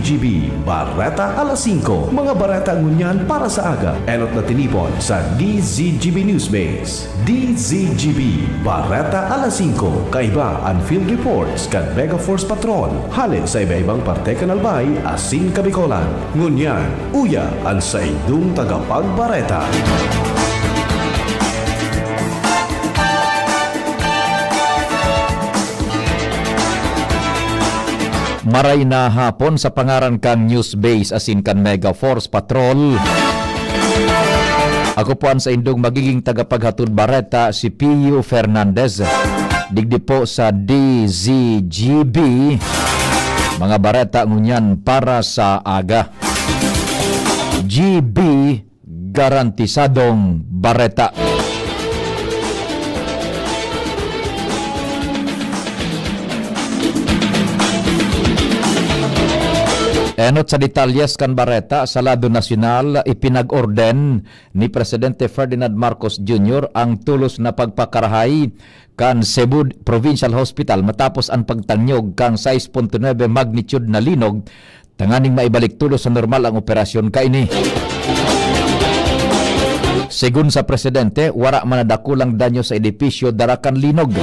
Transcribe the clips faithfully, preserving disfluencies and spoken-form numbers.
G B, Bareta alas singko. Mga bareta ngunyan para sa aga. Enot na tinipon sa D Z G B Newsbase. D Z G B, Bareta alas singko. Kaiba an field reports kan Mega Force Patrol. Hale sa iba-ibang parte kan Albay asin Kabikolan. Ngunyan, uya an saindong tagapagbareta. Maray na hapon sa pangaran kan Newsbase asin kan Mega Force Patrol. Ako po an saindong magiging tagapaghatod bareta, si Pio Fernandez. Digdi po sa D Z G B, mga bareta ngunyan para sa aga. G B, garantisadong bareta. Enot sa detalyes kan bareta, sa lado nasyonal, ipinag-orden ni Presidente Ferdinand Marcos Junior ang tulos na pagpakarahay kan Cebu Provincial Hospital matapos an pagtanyog kan sais punto nuebe magnitude na linog tanganing maibalik tulos sa normal ang operasyon kaini. Segun sa presidente, wara man nadakulang danyo sa edipisyo dara kan linog.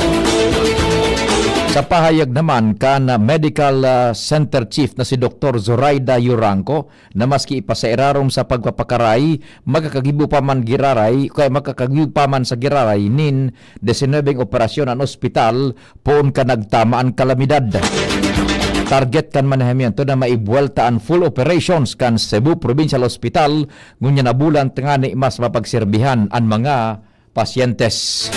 Sa pahayag naman kan Medical, ah, Center Chief na si Doktor Zoraida Yuranco, na maski ipasairarom sa pagpapakaray, magkakagibo pa man giraray, kaya magkakagibo pa man sa giraray nin disinobeng operasyon an ospital, poon ka nagtama an kalamidad. Target kan manehamiento na maibuwelta an full operations kan Cebu Provincial Hospital ngunyan na bulan tangani mas mapagserbihan an mga pasyentes.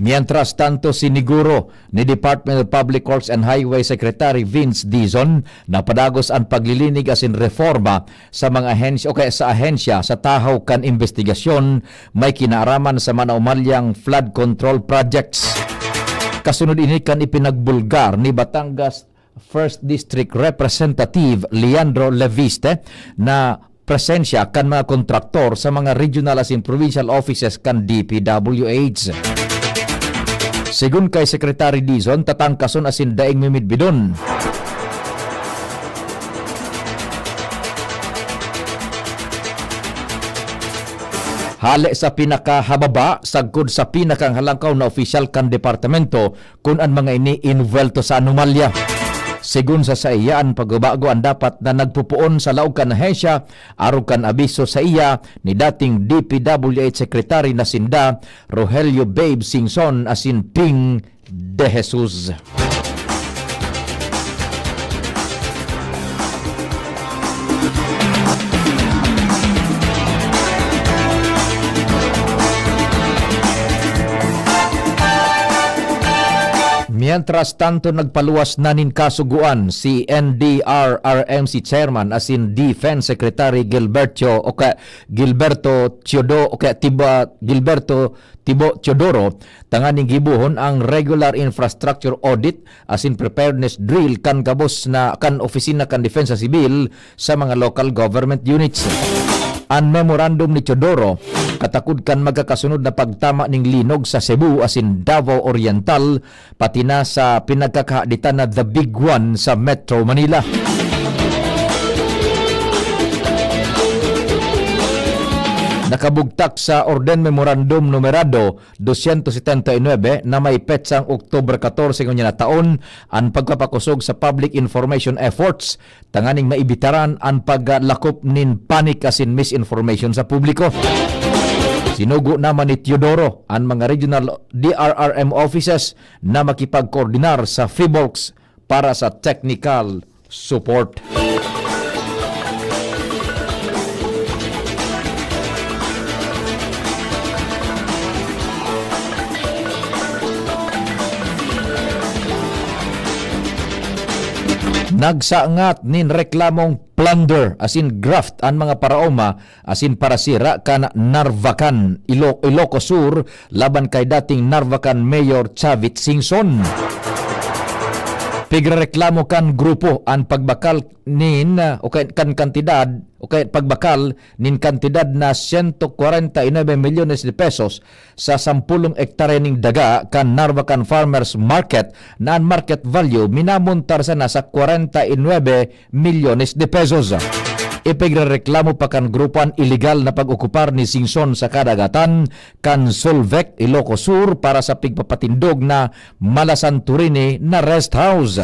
Mientras tanto, siniguro ni Department of Public Works and Highway Secretary Vince Dizon na padagos an paglilinig asin reforma sa mga ahensya o kaya sa ahensya sa tahaw kan imbestigasyon may kinaaraman sa manaumalyang flood control projects. Kasunod ini kan ipinagbulgar ni Batangas First District Representative Leandro Leviste na presensya kan mga kontraktor sa mga regional asin provincial offices kan D P W H. Segun kay Secretary Dizon, tatangkason asin daing mimidbidon. Hale sa pinakahababa, sagkod sa pinakanghalangkaw na opisyal kan departamento, kun an mga ini inuwelto sa anomalya. Segun sa saiya, an pagbabago an dapat na nagpupoon sa laog kan ahensya, arog kan abiso saiya ni dating D P W H Secretary na sinda Rogelio Babe Singson asin Ping De Jesus. Mientras tanto, nagpaluwas na nin kasugoan si N D R R M C Chairman asin Defense Secretary Gilberto, o ka, Gilberto Teodo, o kaya Tiba, Gilberto Tibo Teodoro, tanganing gibohon ang regular infrastructure audit asin preparedness drill kan gabos na kan opisina kan Depensa Sibil sa mga local government units. An memorandum ni Teodoro katakod kan magkakasunod na pagtama ning linog sa Cebu asin Davao Oriental, pati na sa pinagkakahaditan na The Big One sa Metro Manila. Nakabugtak sa Orden Memorandum Numerado doscientos setenta y nueve na may petsang October catorce ngunyan na taon an pagpapakosog sa public information efforts tanganing maibitaran an paglakop nin panic asin misinformation sa publiko. Sinugo naman ni Teodoro an mga regional D R R M offices na makipagkoordinar sa PHIVOLCS para sa technical support. Nagsangat nin reklamong plunder asin graft an mga paraoma asin parasira kan Narvacan, Ilo-, Ilocos Sur, laban kay dating Narvacan Mayor Chavit Singson. Pigrereklamo kan grupo an pagbakal nin, ah, o kay, kan kantidad, o kay pagbakal nin kantidad na siyento kwarenta y nuebe milyones de pesos sa sampulong ektarya ning daga kan Narvacan Farmers Market na an market value minamontar sana sa kwarenta y nuebe milyones de pesos. Ipigrereklamo pa kan grupo an iligal na pag-okupar ni Singson sa kadagatan kan Solvec, Ilocos Sur para sa pigpapatindog na Mala Santorini na rest house.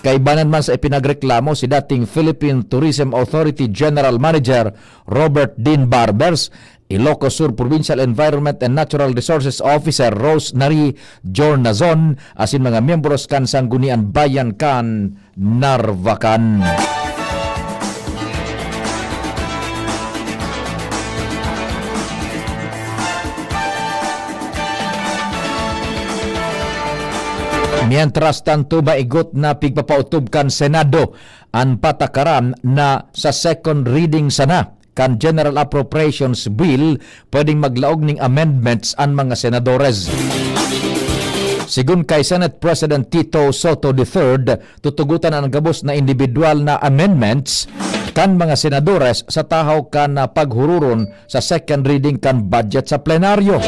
Kaibanan man sa ipinagreklamo si dating Philippine Tourism Authority General Manager Robert Dean Barbers, Ilocos Sur Provincial Environment and Natural Resources Officer Rose Nari Jornazon asin mga miyembros kan Sanggunian Bayan kan Narvacan. Mientras tanto, maigot na pigpapautob kan Senado an patakaran na sa second reading sana kan General Appropriations Bill, pwedeng maglaog ning amendments an mga senadores. Sigon kay Senate President Tito Soto the third, tutugotan an gabos na individual na amendments kan mga senadores sa tahaw kan, ah, paghururon sa second reading kan budget sa plenaryo.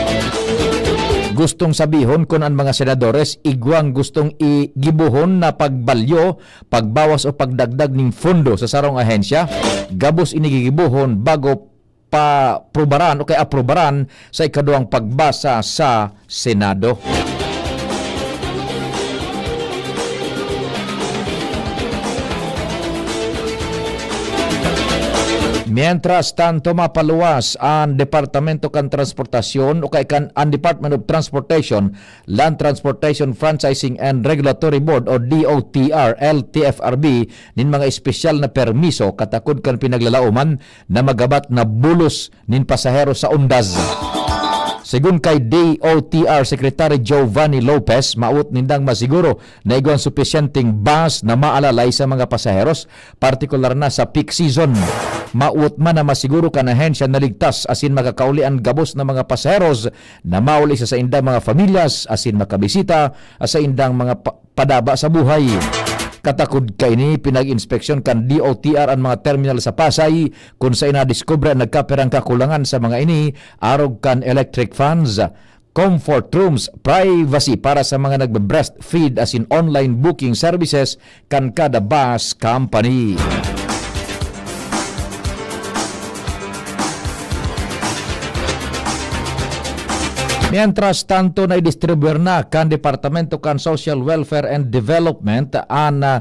Gustong sabihon, kun an mga senadores igwang gustong igibohon na pagbalyo, pagbawas o pagdagdag nin pondo sa sarong ahensya, gabos ini gigibohon bago pa-prubaran o kay aprubaran sa ikaduwang pagbasa sa Senado. Mientras tanto, mapaluwas an Departamento kan Transportasyon o kay kan, an Department of Transportation, Land Transportation Franchising and Regulatory Board o D O T R L T F R B nin mga espesyal na permiso katakod kan pinaglalaoman na magabat na bulos nin pasahero sa undas. Sigon kay D O T R Secretary Giovanni Lopez, mawot nindang masiguro na igwang supisyenteng bus na maalalay sa mga pasaheros, partikular na sa peak season. Mawot man na masiguro kan ahensya na ligtas asin makakauli an gabos na mga pasaheros na mauli sa saindang mga pamilyas asin makabisita sa saindang mga pa-, padaba sa buhay. Katakod kaini, pinag-inspeksyon kan D O T R an mga terminal sa Pasay, kun saen nadiskubre an nagkapirang kakulangan sa mga ini, arog kan electric fans, comfort rooms, privacy para sa mga nagbe-breastfeed asin online booking services kan kada bus company. Mientras tanto, naidistribuir na kan Departamento kan Social Welfare and Development an, ah,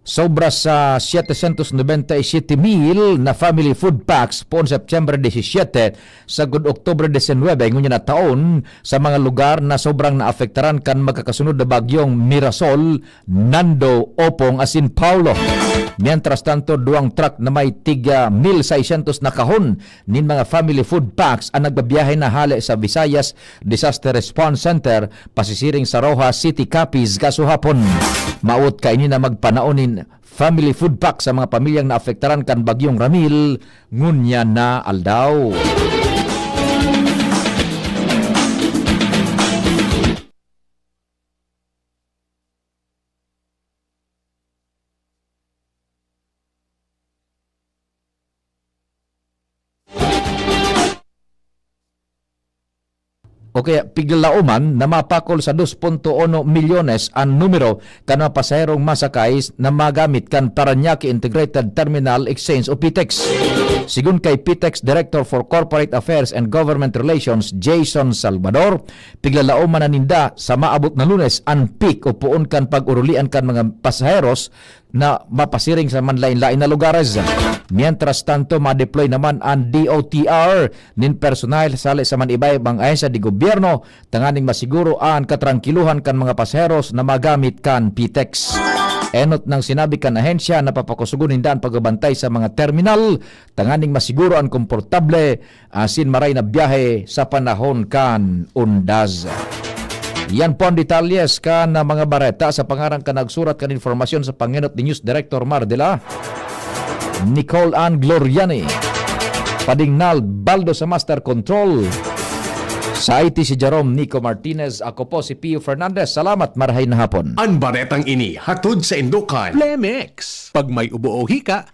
sobra sa setecientos noventa y siete mil na family food packs poon September disisiete sagkod Oktubre disinwebe ngunyan na taon sa mga lugar na sobrang naapektaran kan magkakasunod na bagyong Mirasol, Nando, Opong asin Paulo. Mientras tanto, duwang truck na may tig, ah, mil seiscientos na kahon nin mga family food packs an nagbabiyahe na hale sa Visayas Disaster Response Center, pasisiring sa Roxas City, Capiz, kasuhapon. Mawot kaini na magpanaon nin family food pack sa mga pamilyang naapektaran kan Bagyong Ramil ngunyan na aldaw. O kaya, piglalaoman na mapakol sa dos punto uno milyones an numero kan mga pasaherong masakay na magamit kan Parañaque Integrated Terminal Exchange o PITEX. Sigon kay PITEX Director for Corporate Affairs and Government Relations, Jason Salvador, piglalaoman na ninda sa maabot na Lunes an peak o poon kan pag-urulian kan mga pasaheros na mapasiring sa manlaen-laen na lugares. Mientras tanto, ma-deploy naman an D O T R nin personahe sa hali sa man iba-ibang ahensya de gobyerno tanganing masiguro an katrangkilohan kan mga pasaheros na magamit kan PITEX. Enot nang sinabi kan ahensya na papakusugon ninda an pagbabantay sa mga terminal tanganing masiguro an komportable asin maray na biyahe sa panahon kan undas. Yan po ang detalyes kan mga bareta. Sa pangaran kan nagsurat kan impormasyon sa pangenot ni News Director Mar de la, Nicole Ann Gloriani, Padingnal Baldo sa Master Control. Sa I T si Jerome Nico Martinez, ako po si Pio Fernandez. Salamat, marahay na hapon. An baretang ini hatod saindo kan Plemex. Pag may ubo o hika,